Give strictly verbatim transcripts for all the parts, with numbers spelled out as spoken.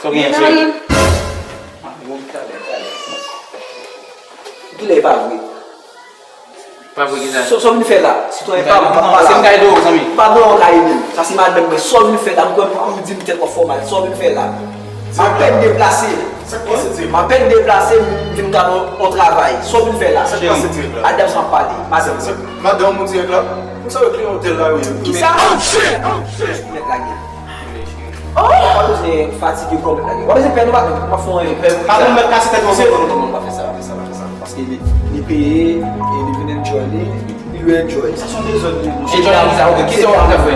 Ou gen cheri? Kilè e pa vre? Pa vre ki sa? Sa w vin fè la? Sitwayen pa, pa, pa, se m ka ede w, zanmi. Pa nan yon ka ede m. Sa se madanm mwen. Sa w vin fè la? M kwè m di m tèt w ap fè w mal. Sa w vin fè la? M apèn deplase. M apèn deplase, m vin ka nan yon travay. Sa w vin fè la? Madanm sa m ap pale. Madanm. Madanm ou dirèk la? M sa yo kliyan otèl la, wi. Kisa? Mèt lage. Oh! Ou pa bezwen fatige kò w mèt lage. W ap bezwen pè nou pa, m ap fè yon pè. Pa nou mèt kase tèt nou. Non, non, non, non, pa fè sa, pa fè sa, pa fè sa. Paske li, li peye, e li vin enjoy, li, li dwe enjoy. Sa se yon dezòd li. Enjoy li sa, ok, kisa w ap fè?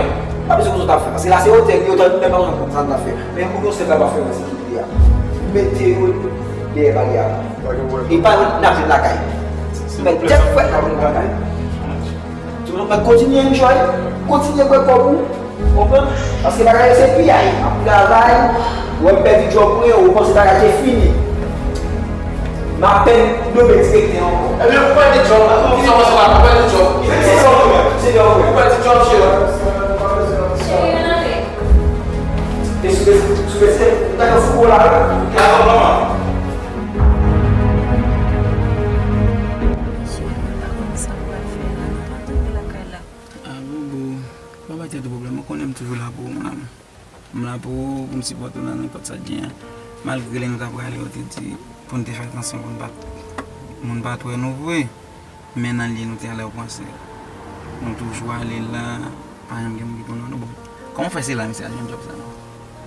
Pa bezwen koze w t ap fè. Paske la se otèl, li otèl, nou menm pa konn sa n ap fè. Men pou nou se la pa fè, se ki li a. Mete yo dèyè baryè a. E pa n ap jwenn lakay. Men tèt frèt n ap jwenn lakay. Mwen kontinye enjoy, kontinye bwè kòb ou, konprann? Paske bagay yo se piyay, ap travay, wè m pèdi djòb mwen, ou panse bagay te fini. M apèn nome direktè ankò. Ebyen, ou pèdi djòb la, ou sa panse la, ou pèdi djòb. Se sa w wè, se sa w wè. Ou pèdi djòb, cheri. E sou, sou, sou, ou ta fou la, wi. Dakò, manman. Cheri, mwen pa konn sa m pral fè la, mwen pa twouve lakay la. Ah, bobo, pa bay tèt ou pwoblèm, ou konnen m toujou la pou ou, mon amour. M la pou ou, pou m sipòte w nan nenpòt sa k genyen. Malgre lè nou ta prale, yo te di pou n te fè atansyon pou n pa, moun pa t wè nou vre. Men nan lye nou te alè, ou panse nou toujou ale la, pa janm gen moun ki konn wè nou. Bon, kòman w fè se la misye al jwenn djòb sa?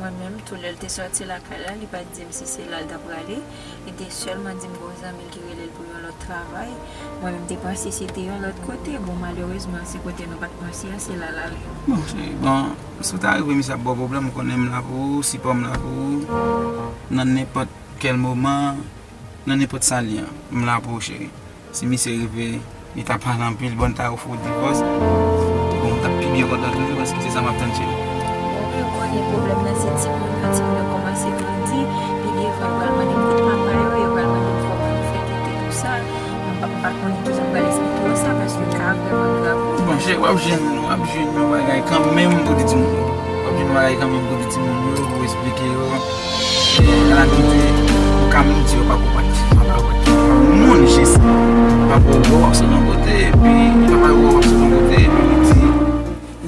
Mwen menm, tou lè l te sòti lakay la, li pa t di m si se la l t ap prale. Li te sèlman di m gon zanmi l ki rele l pou yon lòt travay. Mwen menm, m te panse se te yon lòt kote. Bon, malerezman, se kote nou pa t panse a, se la l ale. Bon, cheri, bon, si w ta rive, misye ap ba w pwoblèm, ou konnen m la pou ou, sipò m la pou ou. Nan nenpòt kèl moman, nan nenpòt sa l ye a, m la pou ou, cheri. Si misye rive, li ta pale anpil, bon, l ta ofri w divòs, bon, w t ap pi byen kontan toujou, paske se sa m ap tann, cheri. Bon, wi, ou konnen pwoblèm nan se timoun yo, timoun yo kòmanse grandi, pi devan yo pral mande m kot papa yo, yo pral mande m kòman nou fè kite tout sa. Mwen pa, mwen pa konnen kijan m pral esplike w sa, paske ka a vrèman grav, wi. Bon, cheri, w ap jwenn, w ap jwenn yon bagay kanmenm pou di timoun yo. W ap jwenn yon bagay kanmenm pou di timoun yo, pou w esplike yo. E, nan aktivite, ou ka menm di yo papa w pa t, papa w pa t. Moun jis, papa w wè w ap sot yon kote, epi papa w wè w ap sot yon kote, epi li di,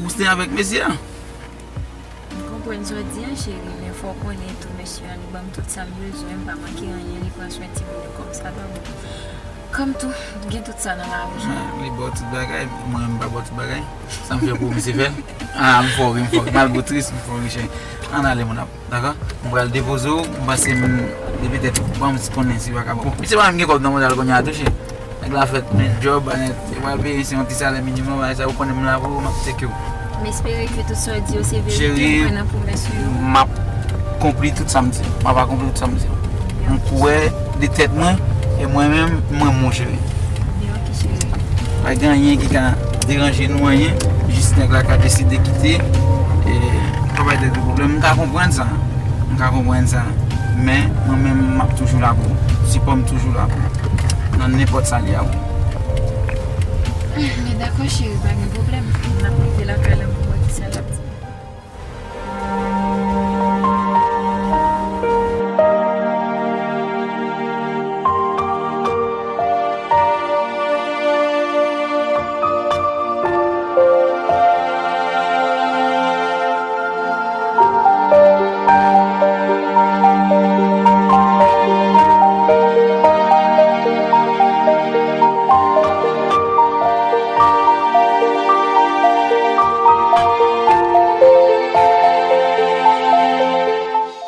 ou se avèk mesye a. M konprann sa w di a, cheri, men fò w konnen tou, mesye a, li ban m tout sa m bezwen, m pa manke anyen, li pran swen timoun yo kòm sa dwa. Bon, kòm tou, gen tout sa nan lavi. Ah, li ba w tout bagay, mwen menm m pa ba w tout bagay. Sa m fè pou ou, misye fè l. Ah, m fò ri, m fò ri. Malgre w tris, m fò ri, cheri. Ann ale, mon amour, dakò? M pral depoze w, m panse m, depi tèt ou pran, m konnen si w pa ka bon. Misye pa menm gen kòb nan manda l kounye a tou, cheri. Nèg la fèt, men djòb, nèt, yo pral peye, se yon ti salè minimòm, bagay sa, ou konnen m la pou ou, m ap tcheke w. M espere ke tout sa w di yo se verite, m kwè nan pwomès ou yo. M ap konpli tout sa m di. M ap akonpli tout sa m di. M kwè de tèt mwen, e mwen menm, mwen mon cheri. Byen, ok, cheri. Pa gen anyen ki ka deranje nou, anyen. Jis nèg la ka deside kite. E, pa bay tèt ou pwoblèm. M ka konprann sa. M ka konprann sa. Men, mwen menm, m ap toujou la pou ou. Sipò m toujou la pou ou. Nan nenpòt sa l ye a, wi. Men dakò, cheri, pa gen pwoblèm. M ap rive lakay la pou m wè kisa l ap di.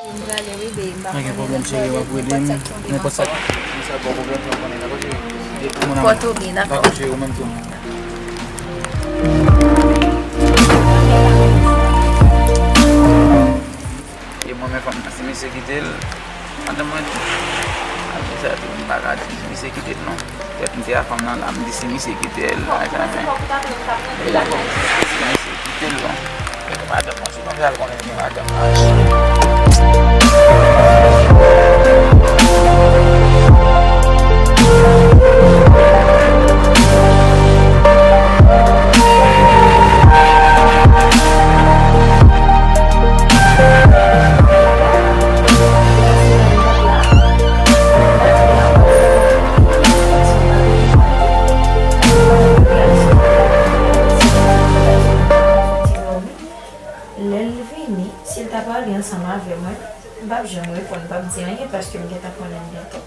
Mwen prale, wi, babe. M pa konnen nan sa yo, nenpòt sa k tonbe. Nenpòt sa k tonbe, sa pa pwoblèm, sa konnen, dakò, cheri? Fò tou byen, dakò. Dakò, cheri, ou menm tou. E mwen menm fanm nan, si misye kite l, madanm mwen tou. Apre sa tou, m pa ka di misye kite l non. Pèt m te a fanm nan la, m di si misye kite l, bagay sa fè. E si misye kite l, bon. Madanm mwen, si nou pral konnen gen madanm la. Pale ansanm avè mwen. M p ap janm reponn, m p ap di anyen paske m gentan konnen l byen twòp.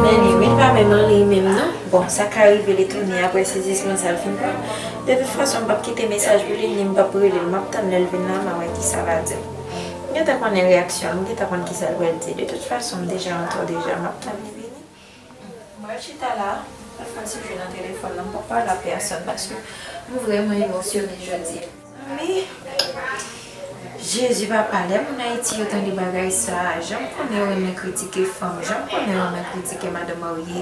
Anyway, li pa menm anliy menm non. Bon, sa ka rive li tounen apre sezisman sa l fin pran. De tout fason, m p ap kite mesaj pou li, ni m p ap rele l. M ap tann lè l vin la, m a wè kisa l a di m. M gentan konnen reyaksyon l, m gentan konn kisa l pral di. De tout fason, m deja antò deja, m ap tann li vini. Mwen chita la, mwen fè yon ti jwe nan telefòn nan, m p ap pale a pèsonn paske m vrèman emosyone jodi a. Mezanmi, Jezi papa, lè moun Ayiti yo tande bagay sa, jan m konnen yo renmen kritike fanm, jan m konnen yo renmen kritike madan marye.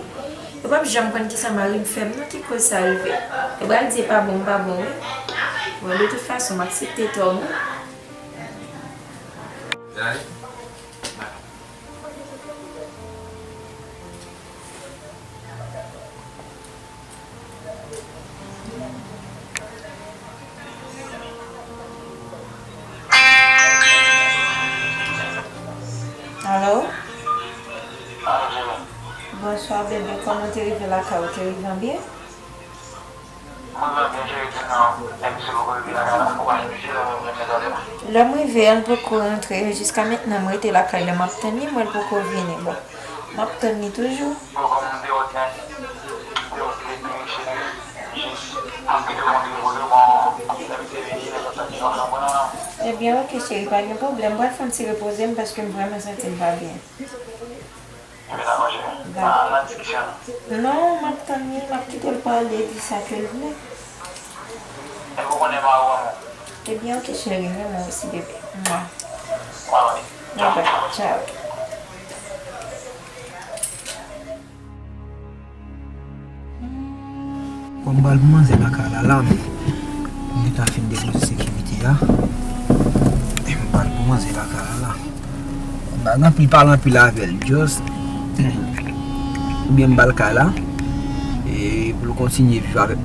Yo p ap janm konn kisa mari m fè m non ki koz sa rive. Yo pral di e pa bon m pa bon wi. Bon, de tout fason, m aksepte tò m wi. Alo? Bonswa bebe, kòman w te rive lakay ou? Te rive an byen? Mwen menm byen jere di nan, menm si poko rive lakay la, ou pa gen pye lè mwen vin talè. Lè m rive a, l poko rantre. Jiska mentnan, m rete lakay la, m ap tann li, mwen l poko vini. Bon, m ap tann li toujou. Bon, kòm m te wè w, m te wè w te vini cheri, jis m kite w konn depoze w, bon, lè misye vini, lè sa ki yon chanpwen nan men w. Ebyen, oke, cheri, pa gen pwoblèm. M pral fè yon ti repoze m paske m vrèman santi m pa byen. Ebyen, dakò, cheri. Pa nan diskisyon, non. Non, m ap tann li, m ap kite l pale, di sa ke l vle. Eske w konnen mari w renmen w? Ebyen, oke, cheri, m renmen w osi, bebe. Mwa. Mwa, wi. Bye bye, tchaw. Bon, m pral pou manzè lakay la, la, m gentan fin depoze sekirite a. M pral pou manzè lakay la, la. M pa gen anpil pale anpil avè l, just, oubyen m ba l kay la, e pou l kontinye viv avèk,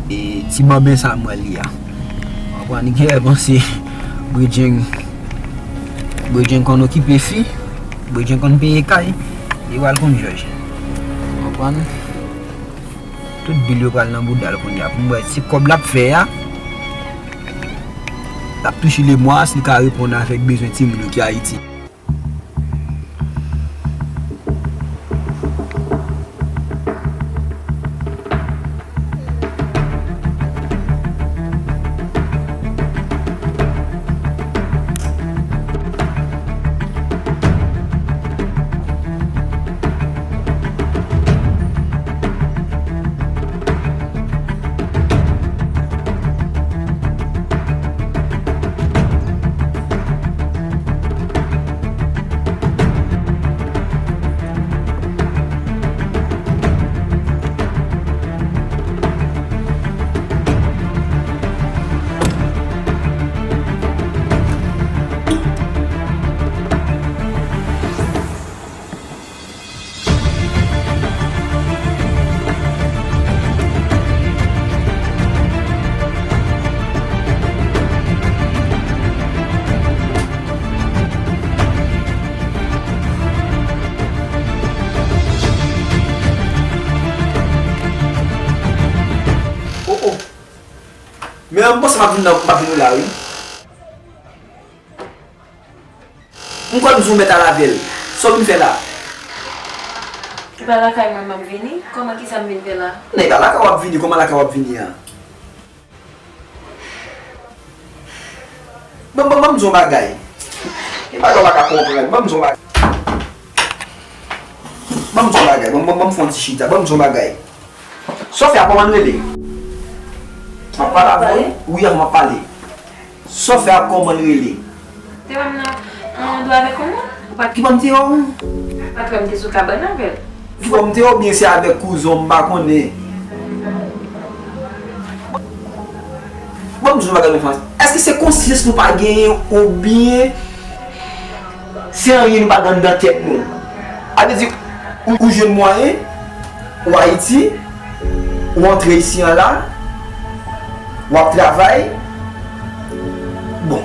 e, ti banben sa m wè li a. Ou konprann, li genlè panse Bredjen, Bredjen konn okipe fi, Bredjen konn peye kay, li pral konn jòj. Ou konprann? Tout bil yo pral nan bouda l kounye a. Pou m wè si kòb l ap fè a, l ap touche lemwa, si l ka reponn avèk bezwen timoun yo ki Ayiti. Oh, oh. Men m panse m ap vin nan, m ap vin la, wi. M kwè m di w mèt al avè l. Sa w vin fè la? E pa lakay mwen m ap vini? Kòman, kisa m vin fè la? Non, e pa lakay w ap vini. Kòman lakay w ap vini an? Ban, ban, ban m di w yon bagay. Gen bagay w pa ka konprann. Ban m di w yon bagay. Ban m di w yon bagay. Ban, ban, ban m fè yon ti chita. Ban m di w yon bagay. Sofia, kòman l rele? M ap pale avè w, wi, m ap pale. Sofia, kòman l rele? Te wè m nan, nan dlo avèk yon moun? Ou pa t... Ki ban m te wè w? Ou pa t wè m te sou kabann avè l? Ki ban m te wè w, oubyen se avèk kouzen w, m pa konnen. Ban m di w yon bagay, mwen, Frans. Èske se konsyans nou pa genyen, oubyen se anyen nou pa gen anndan tèt nou? A vle di, ou, ou jwenn mwayen, ou Ayiti, ou antre isi an la, w ap travay. Bon.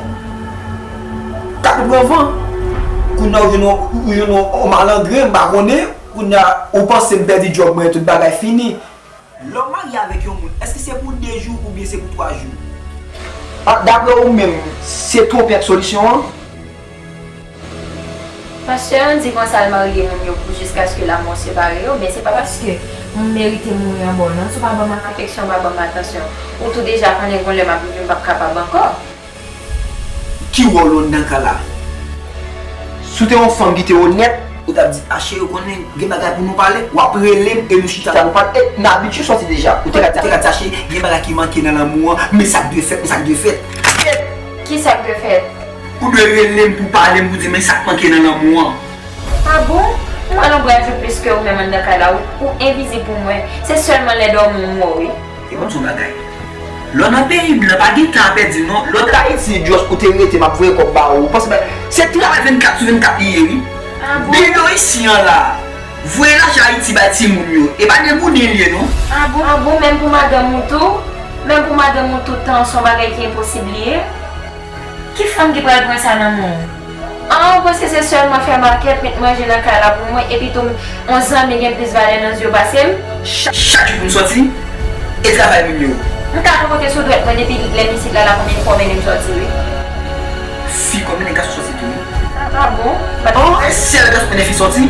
Ka tou pran van. Kounye a ou jwenn yon, ou jwenn yon, yon malandren, m pa konnen. Kounye a ou panse m pèdi djòb mwen, tout bagay fini. Lè w marye avèk yon moun, èske se pou de jou oubyen se pou twa jou? Ah, daprè ou menm, se twonpe ak solisyon an? Pastè an di konsa l marye moun yo pou jiskaske lanmò separe yo, men se pa paske m merite mouri anba w non, si w pa ban m afeksyon, pa ban m atansyon. Ou tou deja konnen gon lè m ap rive m p ap kapab ankò. Ki wòl ou anndan ka la? Si w te yon fanm ki te onèt, ou t ap di, a cheri, ou konnen gen bagay pou nou pale, w ap rele m e nou chita nou pale. E n abitye sòti deja. Ou te ka di, te ka di, a cheri, gen bagay ki manke nan lanmou an, men sa k dwe fèt, men sa k dwe fèt. Fèt! Kisa k dwe fèt? Ou dwe rele m pou pale m, pou di m men sa k manke nan lanmou an. Ah bon? M al anbraj ou plis ke ou menm anndan kay la, ou, ou envizib pou mwen. Se sèlman lè dòmi w m wè w wi. E ban m di w yon bagay. Lè w nan peyi blan, pa gen tan a pèdi non. Lè w t Ayiti, just ou te rete, m ap voye kòb ba ou. Ou panse bagay, se travay vennkat sou vennkat li ye wi. Ah bon? Byen yo isi an la. Voye lajan Ayiti bay timoun yo. E pa degouden l ye non. Ah bon? Ah bon, menm pou madanm ou tou? Menm pou madanm ou tout tan se yon bagay ki enposib li ye? Ki fanm ki pral pran sa nan men w? Ah, ou panse se sèlman fè makèt, met manje nan kay la pou mwen, epi tou yon zanmi gen plis valè nan zye w pase m? Chak, chak jou pou m sòti, e travay moun yo. M ka konte sou dwèt mwen depi lè m isit la, la konbyen fwa w mennen m sòti wi. Fi, konbyen nèg gason sòti tou wi. Ah, ah bon? Bon, e sèl gason mennen fi sòti?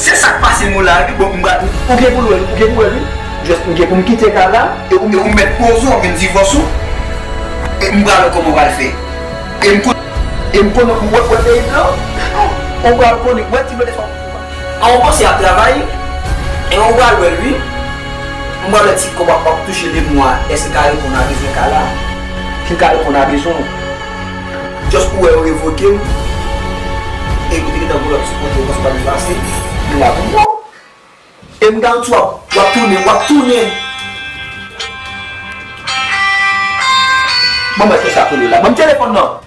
Se sa k pase nou la wi, bon, m pral, ou gen pou l wè l, ou gen pou wè l wi. Just m gen pou m kite kay la, e ou, e ou mèt poze w, w ap jwenn divòs ou, e m pral wè kòman w pral fè. E m kon, e m konnen ou wè, wè peyi blan, ou pral konnen, wè ti blòdè sa w. An ou panse ap travay, e ou pral wè l wi. M pral wè ti kòb w ap touche de mwa, èske l ka reponn a bezwen kay la? Si l ka reponn a bezwen w. Just pou wè yo revoke m. E ou te gentan pou lòt sou kote, ou panse pa vin pase. M la pou mò. E m garanti w ap, w ap tounen, w ap tounen. Ban m wè kisa k rele la. Ban m telefòn nan.